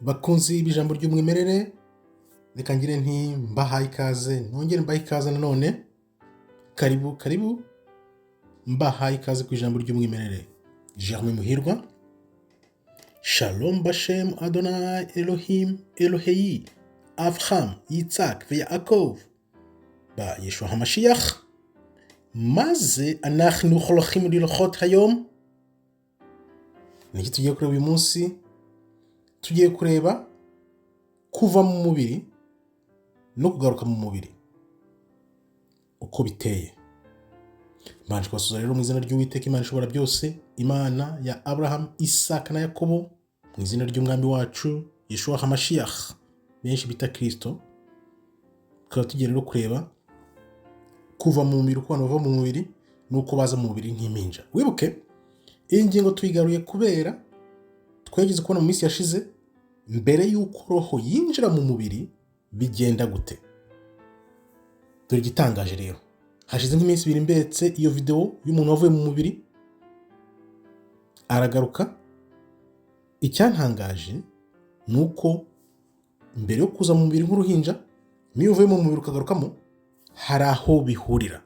Bakunzi b'ijambo ry'umwimerere, reka ngire nti mbahaye ikaze, nongere mbahe ikaze nanone. Karibu karibu, mbahaye ikaze ku ijambo ry'umwimerere. Germain Muhirwa. Shalom Bashem Adonai Elohim Eloheyi Avraham Yitzhak Yaakov ba Yeshua HaMashiach. Maze anachnu holochim lilchot hayom. Niki tugiye kureba uyu munsi? Tugiye kureba kuva mu mubiri no kugaruka mu mubiri uko biteye. Mbanje kubasuhuza rero mu izina ry'Uwiteka Imana ishobora byose, Imana ya Abraham, Isaka na Yakobo, mu izina ry'Umwami wacu Yeshua HaMashiach, benshi bita Kristo. Tukaba tugiye rero kureba kuva mu mubiri, uko abantu bava mu mubiri n'uko baza mu mubiri nk'impinja. Wibuke iyi ngingo tuyigaruye kubera twageze kubona mu minsi yashize, mbere y'uko roho yinjira mu mubiri bigenda gute. Dore igitangaje rero, hashize nk'iminsi 2 mbetse iyo videwo y'umuntu wavuye mu mubiri aragaruka. Icyantangaje ni uko mbere yo kuza mu mubiri nk'uruhinja, n'iyo uvuye mu mubiri ukagarukamo, hari aho bihurira.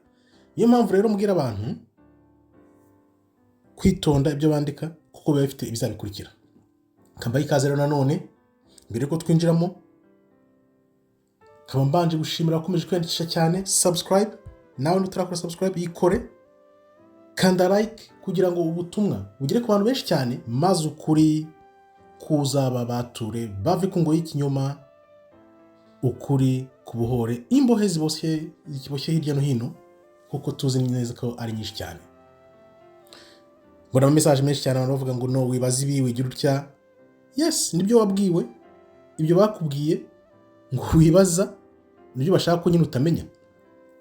Niyo mpamvu rero mbwira abantu kwitonda ibyo bandika, kuko biba bifite ibizabikurikira. Kambaye ikaze rero nanone. Mbere yuko twinjiramo, nkaba mbanje gushimira abakomeje kwiyandikisha cyane subscribe. Nawe nutarakora subscribe, yikore, kanda like kugira ngo ubutumwa bugere ku bantu benshi cyane, maze ukuri kuzaba bature bave ku ngoyi y'ikinyoma, ukuri kubohore imbohe ziboshye ziboshye hirya no hino, kuko tuzi neza ko ari nyinshi cyane. Mbona ama message menshi cyane, abantu bavuga ngo no wibaza ibi, wigira utya. Yes, nibyo wabwiwe, ibyo bakubwiye ngo wibaza nibyo bashaka ko nyine utamenya.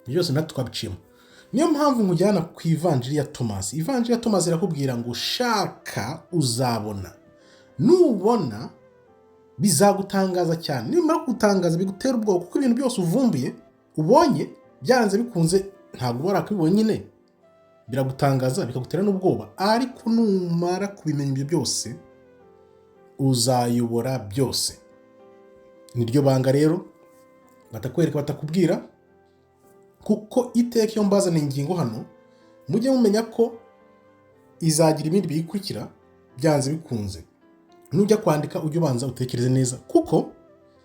Ibyo byose natwe twabiciyemo. Niyo mpamvu nkujyana ku Ivanjiri ya Tomasi. Ivanjiri ya Tomasi irakubwira ngo shaka uzabona, nubona bizagutangaza cyane, nibimara kugutangaza bigutera ubwoba, kuko ibintu byose uvumbuye, ubonye, byanze bikunze ntabwo uba warakabibonye nyine, biragutangaza bikagutera n'ubwoba. Ariko numara kubimenya ibyo byose, uzayobora byose. Niryo banga rero batakwereka, batakubwira, kuko iteka iyo mbazana ingingo hano, mujye mumenya ko izagira ibindi biyikurikira byanze bikunze. Nujya kwandika, ujye ubanza utekereze neza, kuko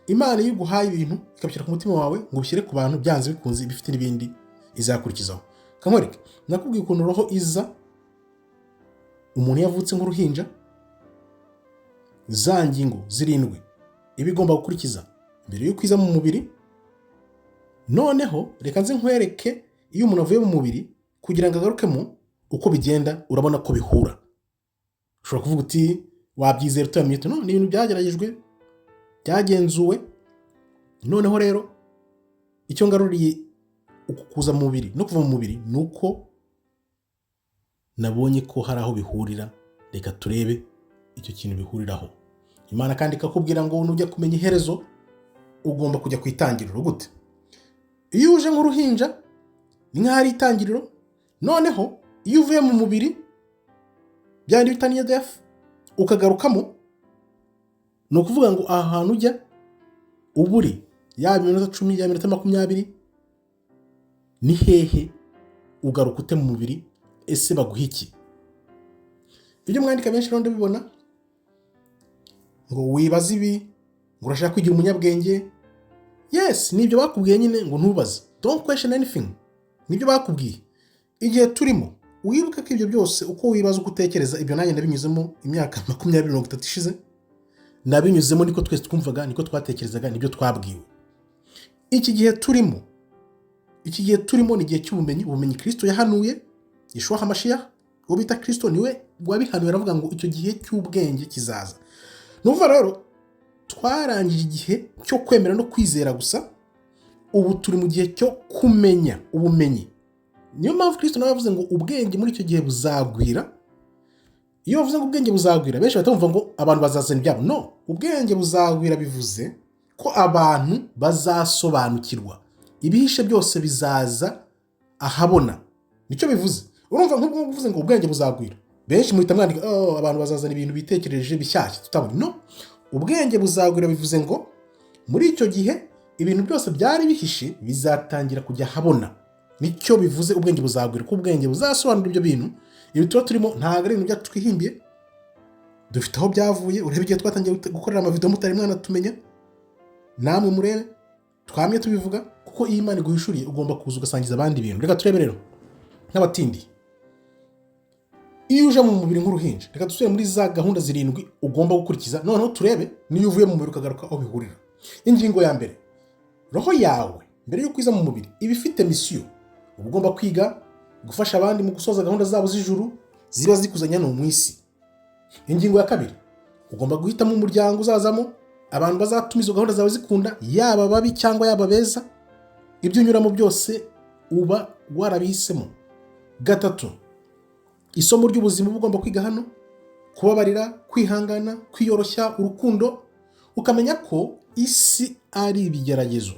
Imana iyo iguhaye ibintu ikabishyira ku mutima wawe ngo ubishyire ku bantu, byanze bikunze ibifite n'ibindi izakurikizaho. Kankwereke, nakubwiye ukuntu roho iza umuntu yavutse nk'uruhinja, za ngingo zirindwi iba igomba gukurikiza mbere y'uko iza mu mubiri. Noneho reka nze nkwereke iyo umuntu avuye mu mubiri kugira ngo agarukemo uko bigenda. Urabona ko bihura. Ushobora kuvuga uti wabyizera utamenye? No, ni ibintu byageragejwe, byagenzuwe. Noneho rero icyo ngaruriye uku kuza mu mubiri no kuva mu mubiri ni uko nabonye ko hari aho bihurira. Reka turebe icyo kintu bihuriraho. Imana kandi ikakubwira ngo nujya kumenya iherezo, ugomba kujya ku itangiriro. Gute? Iyo uje nk'uruhinja ni nk'aho ari itangiriro. Noneho iyo uvuye mu mubiri, bya bindi bita near death, ukagarukamo, ni ukuvuga ngo aha hantu ujya uba uri, yaba iminota 10, yaba iminota 20, ni hehe? Ugaruka ute mu mubiri? Ese baguha iki? Ibyo mwandika benshi rero ndabibona, ngo wibaze ibi, ngo urashaka kwigira umunyabwenge. Yes, nibyo bakubwiye nyine, ngo ntubaze, don't question anything, nibyo bakubwiye. Igihe turimo, wibuke ko ibyo byose uko wibaza, uko utekereza, ibyo nanjye nabinyuzemo imyaka 20, 30 ishize nabinyuzemo. Niko twese twumvaga, niko twatekerezaga, nibyo twabwiwe. Iki gihe turimo ni igihe cy'ubumenyi, ubumenyi Kirisito yahanuye. Yeshua HaMashiach, uwo bita Kirisito, niwe wabihanuye, aravuga ngo icyo gihe cy'ubwenge kizaza. Ni ukuvuga rero twarangije igihe cyo kwemera no kwizera gusa, ubu turi mu gihe cyo kumenya, ubumenyi. Niyo mpamvu Kirisito nawe yavuze ngo ubwenge muri icyo gihe buzagwira. Iyo bavuze ngo ubwenge buzagwira, benshi bahita bumva ngo abantu bazazana ibyabo. No, ubwenge buzagwira bivuze ko abantu bazasobanukirwa, ibihishe byose bizaza ahabona, nicyo bivuze. Urumva nk'ubwo uvuze ngo ubwenge buzagwira, benshi muhita mwandika: "Oh, abantu bazazana ibintu bitekereje bishyashya tutabona." No. Ubwenge buzagwira bivuze ngo muri icyo gihe ibintu byose byari bihishe bizatangira kujya ahabona. Nicyo bivuze ubwenge buzagwira, ko ubwenge buzasobanura ibyo bintu. Ibi tuba turimo ntabwo ari ibintu byacu twihimbiye, dufite aho byavuye. Urebe igihe twatangiye gukorera amavidewo mutari mwanatumenya, namwe murebe twamye tubivuga, kuko iyo Imana iguhishuriye ugomba kuza ugasangiza abandi ibintu. Reka turebe rero nk'abatindi, iyo uje mu mubiri nk'uruhinja, reka dusubire muri za gahunda zirindwi ugomba gukurikiza, noneho turebe niyo uvuye mu mubiri ukagaruka aho bihurira. Ingingo ya mbere, roho yawe mbere y'uko iza mu mubiri iba ifite mission. Uba ugomba kwiga gufasha abandi mu gusoza gahunda zabo z'ijuru ziba zikuzanye hano mu isi. Ingingo ya kabiri, ugomba guhitamo umuryango uzazamo, abantu bazatuma izo gahunda zawe zikunda, yaba babi cyangwa yaba beza. Ibyo unyuramo byose uba warabihisemo. Gatatu, isomo ry'ubuzima uba ugomba kwiga hano: kubabarira, kwihangana, kwiyoroshya, urukundo, ukamenya ko isi ari ibigeragezo.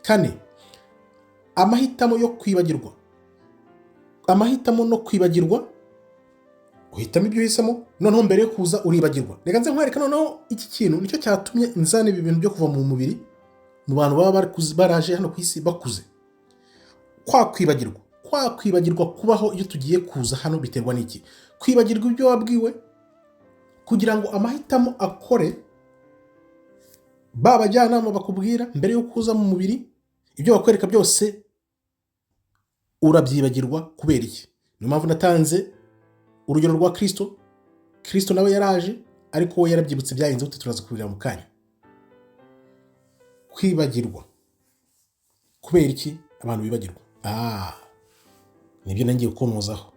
Kane, amahitamo yo kwibagirwa, amahitamo no kwibagirwa. Uhitamo ibyo uhisemo, noneho mbere yo kuza uribagirwa. Reka nze nkwereka noneho iki kintu nicyo cyatumye nzana ibi bintu byo kuva mu mubiri mu bantu baba baraje hano ku isi bakuze. Kwa kwibagirwa kubaho iyo tugiye kuza hano biterwa n'iki? Kwibagirwa ibyo wabwiwe kugira ngo amahitamo akore. Ba bajyanama bakubwira mbere yo kuza mu mubiri, ibyo bakwereka byose urabyibagirwa. Kubera iki? Niyo mpamvu natanze urugero rwa Kirisito. Kirisito nawe yaraje, ariko we yarabyibutse. Byagenze gute? Turaza kubireba mu kanya. Kwibagirwa, kubera iki abantu bibagirwa? Nibyo nangiye gukomozaho.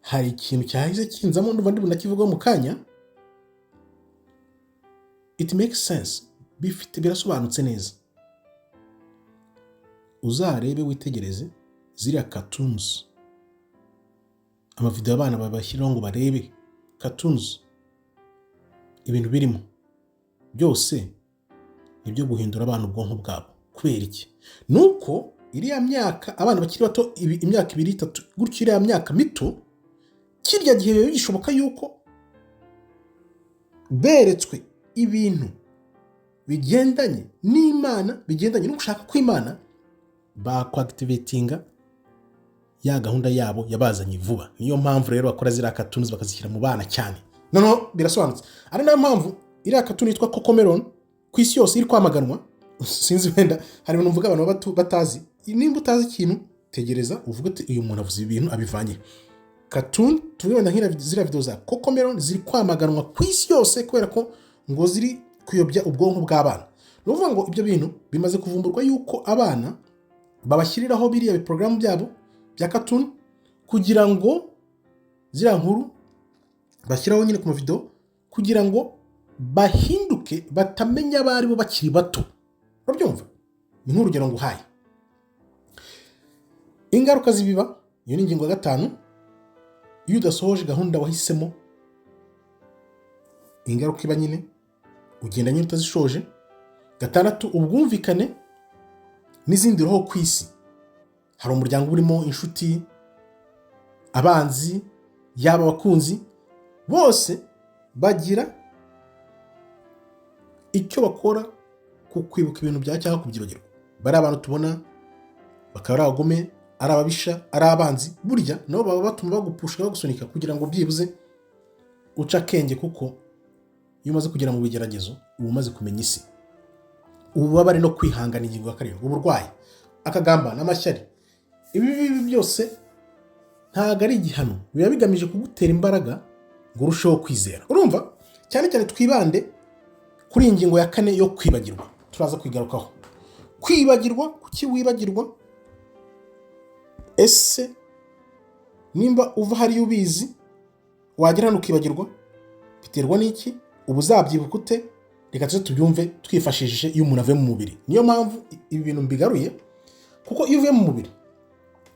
Hari ikintu cyahise kinzamo, ndumva ndi bunakivugaho mu kanya. It makes sense, bifite, birasobanutse neza. Uzarebe, witegereze ziriya cartoons, amavidewo abana babashyiraho ngo barebe cartoons, ibintu birimo byose ni ibyo guhindura abana ubwonko bwabo. Kubera iki? Ni uko iriya myaka abana bakiri bato, imyaka 2, 3 gutyo, iriya myaka mito, kirya gihe biba bishoboka yuko beretswe ibintu bigendanye n'Imana, bigendanye no gushaka kw'Imana, bakwactivatinga ya gahunda yabo yabazanye vuba. Niyo mpamvu rero bakora ziriya cartoons bakazishyira mu bana cyane. Noneho birasobanutse, ari nayo mpamvu iriya cartoon yitwa Cocomelon ku isi yose iri kwamaganwa. Sinzi, wenda hari ibintu mvuga abantu batazi. Nimba utazi ikintu, tegereza uvuge uti: "Uyu muntu avuze ibi bintu abivanye." Cartoon tuvuge wenda nk'iriya ziriya video za Cocomelon ziri kwamaganwa ku isi yose kubera ko ngo ziri kuyobya ubwonko bw'abana. Ni ukuvuga ngo ibyo bintu bimaze kuvumburwa yuko abana babashyiriraho biriya biporogaramu byabo bya cartoon, kugira ngo ziriya nkuru bashyiraho nyine ku mavidewo, kugira ngo bahinduke batamenya abo ari bo bakiri bato. Urabyumva? Ni nk'urugero nguhaye. Ingaruka z'ibiba, iyo ni ingingo ya gatanu. Iyo udasohoje gahunda wahisemo, ingaruka iba nyine ugenda nyine utazishoje. Gatandatu, ubwumvikane n'izindi roho ku isi. Hari umuryango urimo inshuti, abanzi, yaba abakunzi, bose bagira icyo bakora ku kwibuka ibintu bya cyangwa kubyibagirwa. Bari abantu tubona bakaba ari abagome, ari ababisha, ari abanzi, burya nabo baba batuma bagupusha, bagusunika kugira ngo byibuze uce akenge, kuko iyo umaze kugera mu bigeragezo uba umaze kumenya isi. Ububabare no kwihangana, ingingo ya karindwi. Uburwayi, akagambane, amashyari, ibi bibi byose ntabwo ari igihano, biba bigamije kugutera imbaraga ngo urusheho kwizera. Urumva, cyane cyane twibande kuri iyi ngingo ya kane yo kwibagirwa, turaza kwigarukaho. Kwibagirwa, kuki wibagirwa? Ese nimba uva hariya ubizi, wagera hano ukibagirwa, biterwa n'iki? Uba uzabyibuka ute? Reka tuze tubyumve twifashishije iyo umuntu avuye mu mubiri. Niyo mpamvu ibi bintu mbigaruye, kuko iyo uvuye mu mubiri,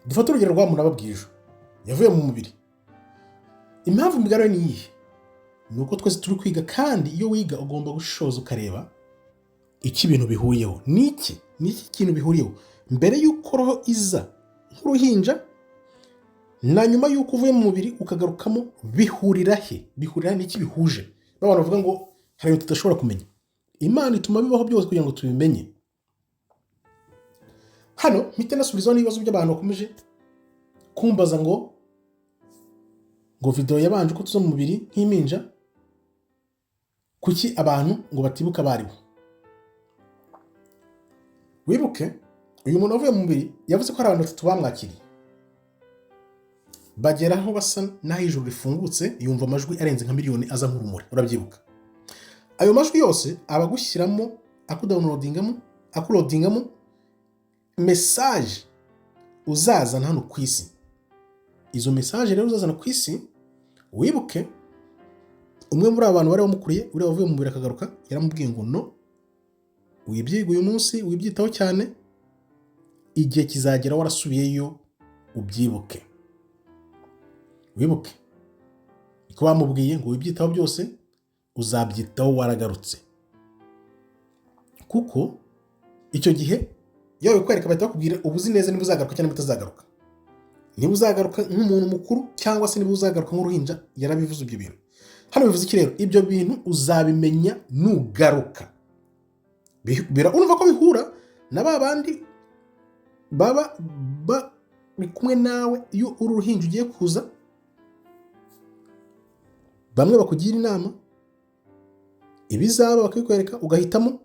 dufate urugero rwa muntu ababwije ejo yavuye mu mubiri. Impamvu mbigaruye ni iyihe? Ni uko twese turi kwiga, kandi iyo wiga ugomba gushishoza ukareba icyo ibintu bihuriyeho. Ni iki? Ni iki kintu bihuriyeho mbere y'uko roho iza nk'uruhinja na nyuma y'uko uvuye mu mubiri ukagarukamo? Bihurira he? Bihurira n'iki bihuje? Abantu bavuga ngo Hari ibintu tudashobora kumenya. Imana ituma bibaho byose kugira ngo tubimenye. Hano mpite nasubizaho n'ibibazo by'abantu bakomeje kumbaza ngo videwo yabanje uko tuza mu mubiri nk'impinja, kuki abantu ngo batibuka abaribo? Wibuke, uyu muntu wavuye mu mubiri yavuze ko hari abantu batatu bamwakiriye, bagera aho basa n'aho ijuru rifungutse, yumva amajwi arenze nka miliyoni aza nk'urumuri. Urabyibuka? Ayo majwi yose aba agushyiramo, akudownloadingamo, akuloadingamo message uzazana hano ku isi. Izo message rero uzazana ku isi, wibuke umwe muri aba bantu bari bamukuriye, uriya wavuye mu mubiri akagaruka, yaramubwiye ngo: "No wibyiga uyu munsi, wibyitaho cyane, igihe kizagera warasubiyeyo ubyibuke." Wibuke niko bamubwiye ngo: "Wibyitaho byose, uzabyitaho waragarutse." Kuko icyo gihe iyo babikwereka, bahita bakubwira uba uzi neza niba uzagaruka cyangwa niba utazagaruka, niba uzagaruka nk'umuntu mukuru cyangwa se niba uzagaruka nk'uruhinja. Yarabivuze ibyo bintu. Hano bivuze iki rero? Ibyo bintu uzabimenya nugaruka. Urumva ko bihura na ba bandi baba bari kumwe nawe iyo uri uruhinja ugiye kuza, bamwe bakugira inama, ibizaba bakabikwereka, ugahitamo.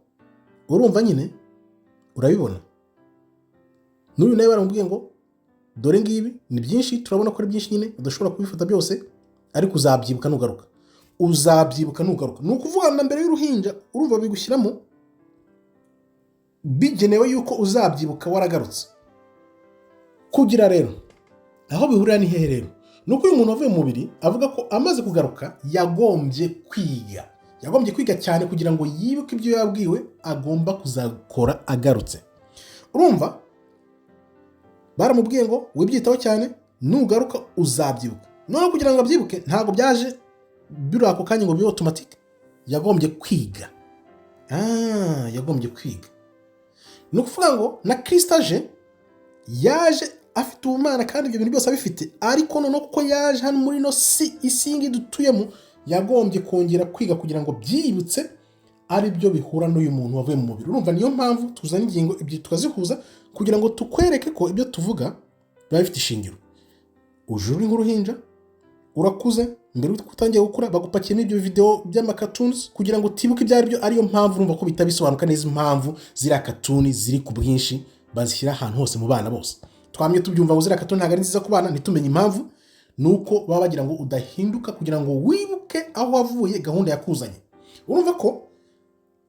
Urumva nyine, urabibona, n'uyu nawe baramubwiye ngo: "Dore ngibi ni byinshi, turabona ko ari byinshi nyine, udashobora kubifata byose, ariko uzabyibuka nugaruka, uzabyibuka nugaruka." Ni ukuvuga na mbere y'uruhinja, urumva bigushyiramo bigenewe yuko uzabyibuka waragarutse. Kugira rero aho bihurira ni hehe rero? Ni uko uyu muntu wavuye mu mubiri avuga ko amaze kugaruka yagombye kwiga, yagombye kwiga cyane kugira ngo yibuke ibyo yabwiwe agomba kuzakora agarutse. Urumva baramubwiye ngo: "Wibyitaho cyane, nugaruka uzabyibuka." Noneho kugira ngo abyibuke, ntabwo byaje biri ako kanya ngo bibe automatique, yagombye kwiga. Yagombye kwiga. Ni ukuvuga ngo na Kirisito aje, yaje afite ubumana kandi ibyo bintu byose abifite, ariko noneho kuko yaje hano muri ino si, isi iyi ngiyi dutuyemo, yagombye kongera kwiga kugira ngo byibutse ari byo bihura n'uyu muntu wavuye mu mubiri. Urumva niyo mpamvu tuzana ingingo ebyiri tukazihuza, kugira ngo tukwereke ko ibyo tuvuga biba bifite ishingiro. Uje uri nk'uruhinja, urakuze, mbere y'uko utangiye gukura bagupakiyemo ibyo videwo by'amacartoons kugira ngo utibuke ibyo ari byo. Ariyo mpamvu urumva ko bihita bisobanuka neza impamvu ziriya cartoon ziri ku bwinshi, bazishyira ahantu hose mu bana bose. Twamye tubyumva ngo ziriya cartoon ntabwo ari nziza ku bana, ntitumenye impamvu. Ni uko baba bagira ngo udahinduka, kugira ngo wibuke aho wavuye, gahunda yakuzanye. Urumva ko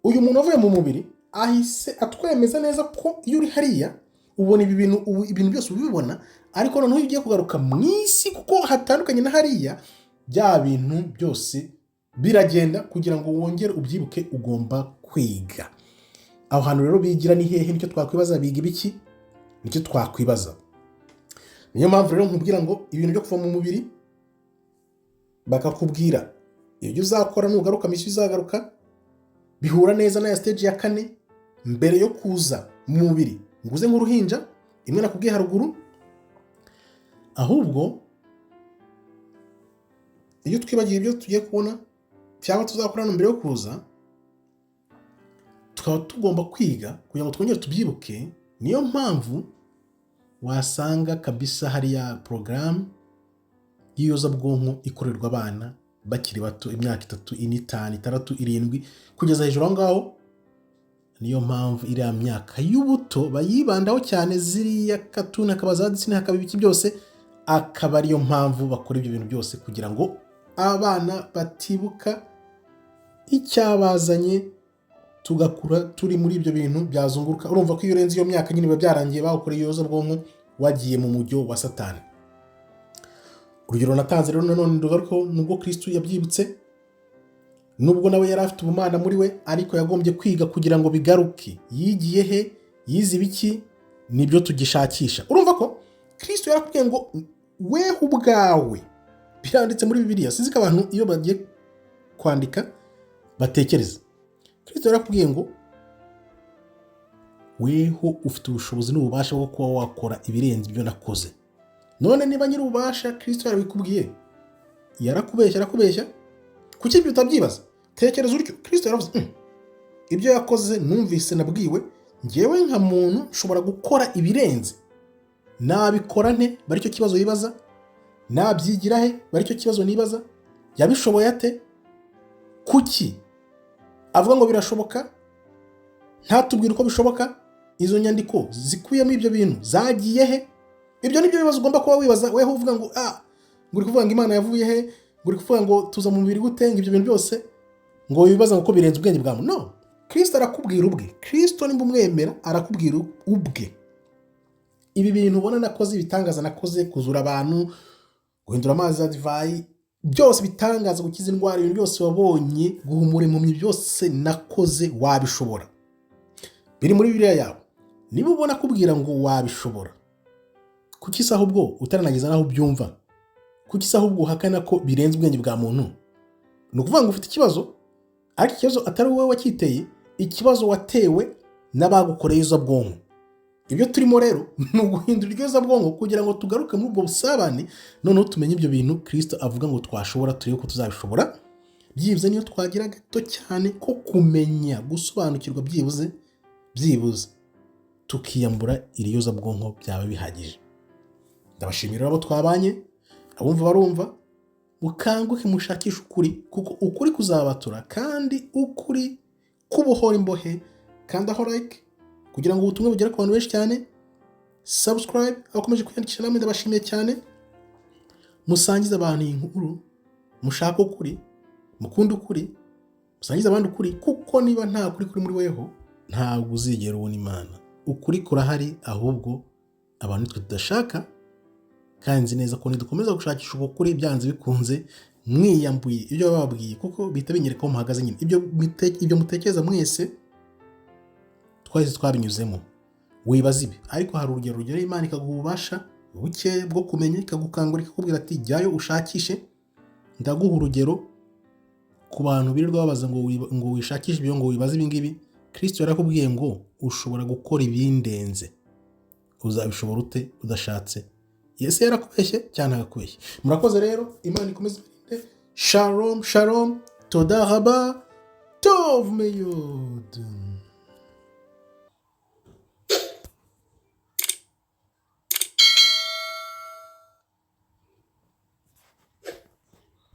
uyu muntu wavuye mu mubiri ahise atwemeza neza ko iyo uri hariya ubona ibi bintu, ubu ibintu byose ubibona, ariko noneho iyo ugiye kugaruka mu isi, kuko hatandukanye na hariya, bya bintu byose biragenda. Kugira ngo wongere ubyibuke ugomba kwiga. Aho hantu rero bigira ni hehe? Nicyo twakwibaza. Biga ibiki? Nicyo twakwibaza. Niyo mpamvu rero nkubwira ngo ibintu byo kuva mu mubiri bakakubwira ibyo uzakora nugaruka, mission izagaruka, bihura neza n'aya stage ya kane mbere yo kuza mu mubiri ngo uze nk'uruhinja, imwe nakubwiye haruguru. Ahubwo iyo twibagiwe ibyo tugiye kubona cyangwa tuzakora hano mbere yo kuza, tukaba tugomba kwiga kugira ngo twongere tubyibuke. Niyo mpamvu wasanga kabisa hariya porogaramu y'iyozabwonko ikorerwa abana bakiri bato, imyaka 3, 4, 5, 6, 7 kugeza hejuru aho ngaho. Niyo mpamvu iriya myaka y'ubuto bayibandaho cyane, ziriya cartoon, hakaba za Disney, hakaba ibiki byose, akaba ariyo mpamvu bakora ibyo bintu byose, kugira ngo abana batibuka icyabazanye, tugakura turi muri ibyo bintu byazunguruka. Urumva ko iyo urenze iyo myaka nyine biba byarangiye, bawukoreye iyozabwonko, wagiye mu mujyo wa Satani. Urugero natanze rero nanone ndugarukaho, nubwo Kirisitu yabyibutse, nubwo nawe yari afite ubumana muri we, ariko yagombye kwiga kugira ngo bigaruke. Yigiye he? Yize ibiki? Nibyo tugishakisha. Urumva ko Kirisitu yarakubwiye ngo weho ubwawe, biranditse muri Bibiliya, sinzi ko abantu iyo bagiye kwandika batekereza. Kirisitu yarakubwiye ngo: "Weho ufite ubushobozi n'ububasha bwo kuba wakora ibirenze ibyo nakoze." None niba nyiri ububasha Kirisito yarabikubwiye, yarakubeshya? Arakubeshya? Kuki ibyo utabyibaza? Tekereza utyo. Kirisito yaravuze: Ibyo yakoze numvise nabwiwe, ngewe nka muntu nshobora gukora ibirenze. Nabikora nte?" Bari cyo kibazo yibaza. "Nabyigira he?" Bari cyo kibazo nibaza. "Yabishoboye ate? Kuki avuga ngo birashoboka, ntatubwire uko bishoboka? Izo nyandiko zikubiyemo ibyo bintu zagiye he?" Ibyo ni byo bibazo ugomba kuba wibaza. Weho uvuga ngo ngo uri kuvuga ngo Imana yavuye he, ngo uri kuvuga ngo tuza mu mubiri gute, ngo ibyo bintu byose ngo wibaza ngo ko birenze ubwenge bwa muntu. No, Kirisito arakubwira ubwe. Kirisito nimba umwemera, arakubwira ubwe: "Ibi bintu ubona nakoze, ibitangaza nakoze, kuzura abantu, guhindura amazi ya divayi, byose bitangaza, gukiza indwara, ibintu byose wabonye, guhumura impumyi, byose nakoze wabishobora." Biri muri Bibiliya yawe. Niba ubona akubwira ngo wabishobora, kuki se ahubwo utaranageza n'aho ubyumva? Kuki se ahubwo uhakana ko birenze ubwenge bwa muntu? Ni ukuvuga ngo ufite ikibazo, ariko ikibazo atari wowe wacyiteye, ikibazo watewe n'abagukoreye bwonko. Ibyo turimo rero ni uguhindura iryo bwonko kugira ngo tugaruke muri ubwo busabane, noneho tumenye ibyo bintu Kirisito avuga ngo twashobora, turebe ko tuzabishobora. Byibuze niyo twagira gato cyane ko kumenya gusobanukirwa, byibuze tukiyambura iriyozabwonko, byaba bihagije. Ndabashimira abo twabanye. Abumva barumva. Mukanguke, mushakishe ukuri, kuko ukuri kuzabatura kandi ukuri kubohora imbohe. Kandi aho like kugira ngo ubutumwa bugere ku bantu benshi cyane, subscribe, abakomeje kwiyandikisha namwe ndabashimiye cyane. Musangize abantu iyi nkuru. Mushake ukuri, mukunde ukuri, musangize abandi ukuri, kuko niba nta kuri kuri muri weho, ntabwo uzigera ubona Imana. Ukuri kurahari, ahubwo abantu twe tudashaka. Kandi nzi neza ko nidukomeza gushakisha uko kuri, byanze bikunze mwiyambuye ibyo baba bababwiye, kuko bihita binyereka aho muhagaze nyine. Ibyo mutekereza mwese twahise twabinyuzemo. Wibaza ibi, ariko hari urugero rugera Imana ikaguha ububasha buke bwo kumenya, ikagukangura, ikakubwira ati: "Jyayo ushakishe." Ndaguha urugero ku bantu birirwa babaza ngo wishakishe ibyo, ngo wibaze ibi ngibi. Kirisito yarakubwiye ngo ushobora gukora ibindenze. Uzabishobora ute udashatse? Yesu yarakubeshye cyangwa ntagakubeshye? Murakoze rero, Imana ikomeze ibarinde. Shalom shalom, toda raba, tov meyod.